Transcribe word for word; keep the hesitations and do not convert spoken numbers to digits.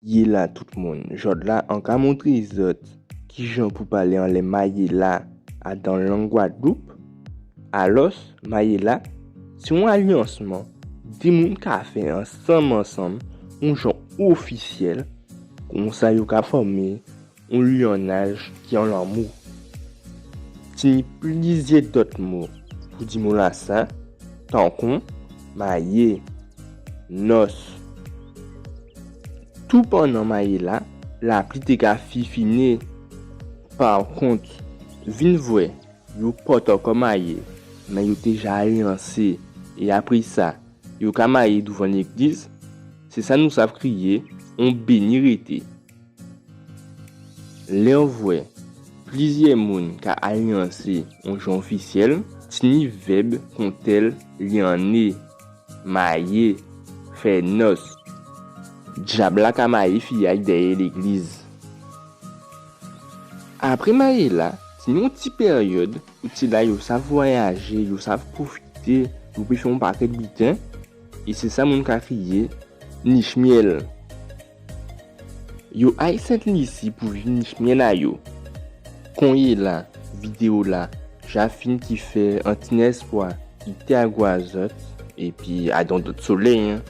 Yé la tout moun, jòdla an ka montré zòt kijan pou palé anlè mayé la adan lang Gwadloup. Alòs, mayé la sé on alyansman dé moun ka fè ansanm ansanm, on jan ofisyèl, konsa yo ka fòmé on lyannaj ki an lanmou. Tini plizyè dòt mo pou di mo-lasa, tankon mayé, nòs. Toupannan mayé la, lapli té ka fifiné. Pakont, vin vwè, yo pòtokò mayé, mé yo té ja alyansé, é apré sa, yo ka mayé douvan légliz. Sé sa nou sav kriyé on béni rété. Lè ou vwè plizyè moun ka alyansé on jan ofisyèl, tini vèb kontèl lyanné, mayé, fè nòs. Dyab-la ka mayé fiyay dèyè légliz. Apré mayé la, tini on ti péryòd kouté-la yo sav vwayajé, yo sav pwofité, yo pé fè on pakèt biten, é sé sa moun ka kriyé nich myèl. Yo ay Sent-Lisi pou viv nich myèl a yo. Konyéla, vidéo-la ja fin, kifè an tini èspwa i té a gou a zòt, épi a on dòt solèy, en.